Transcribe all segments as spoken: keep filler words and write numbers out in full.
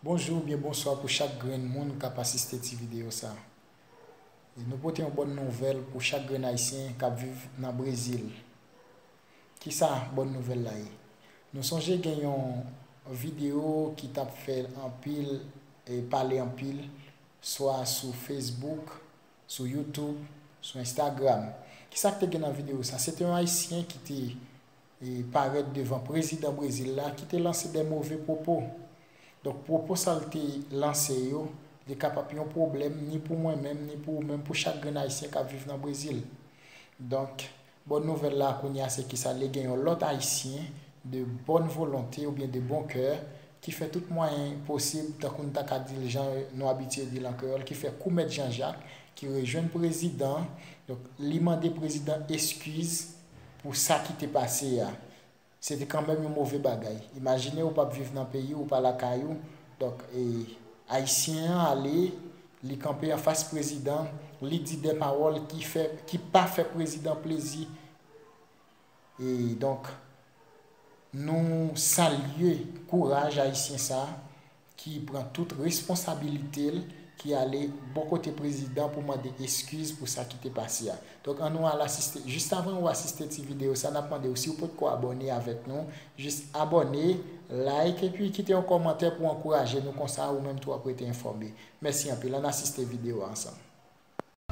Bonjou oubyen bonswa pou chak grenn moun k ap asiste ti videyo sa. E nou pote yon bòn nouvèl pou chak grenn Ayisyen k ap viv nan Brezil. Kisa bòn nouvèl la ye? Nou sonje gen yon videyo ki t ap fè anpil, e pale anpil, swa sou Facebook, sou YouTube, sou Instagram. Kisa k te gen nan videyo sa? Se te yon Ayisyen ki te e parèt devan prezidan Brezil la ki te lanse de move pwopo. Donk, pwopo sa l te lanse yo, li kapab yon pwoblèm ni pou mwen menm, ni pou ou menm, pou chak grenn Ayisyen k ap viv nan Brezil. Donk, bòn nouvèl la kounye a se ki sa, li gen yon lòt Ayisyen de bòn volonte oubyen de bon kè ki fè tout mwayen posib, tankou n ta ka di l jan nou abitye di l an kreyòl, ki fè kou mèt Jan Jak, ki rejwenn prezidan. Donk, li mande prezidan eskiz pou sa ki te pase a. Se te kanmenm yon move bagay. Imajine ou p ap viv nan peyi w, ou pa lakay ou. Donk, e, Ayisyen an ale, li kanpe anfas prezidan, li di de pawòl ki fè, ki pa fè prezidan plezi. E donk, nou salye kouraj Ayisyen sa a ki pran tout responsabilite l, ki ale bò kote prezidan pou mande eskiz pou sa ki te pase a. Donk, ann nou al asiste, jis avan ou asiste ti videyo sa, n ap mande w, si w potko abòne avèk nou, jis abòne, like, epi kite yon kòmantè pou ankouraje nou, konsa ou menm tou w ap rete enfòme. Mèsi anpil, ann asiste videyo a ansanm.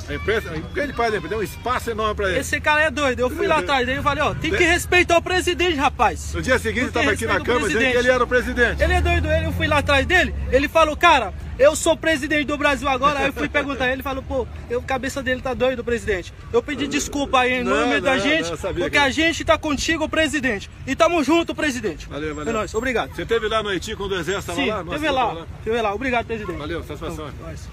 A imprensa, o que ele faz a imprensa? É um espaço enorme pra ele. Esse cara é doido. Eu fui lá atrás dele e falei, ó, tem que respeitar o presidente, rapaz. No dia seguinte, ele estava aqui na Câmara dizendo que ele era o presidente. Ele é doido. Ele, eu fui lá atrás dele, ele falou, cara, eu sou presidente do Brasil agora. Aí eu fui perguntar ele, ele falou, pô, eu, a cabeça dele tá doido, presidente. Eu pedi desculpa aí em nome da gente, porque a gente tá contigo, presidente. E tamo junto, presidente. Valeu, valeu. É nóis, obrigado. Você teve lá no Haiti quando o exército estava Sim, lá? No teve acidente lá, teve lá. Obrigado, presidente. Valeu, satisfação. Nós.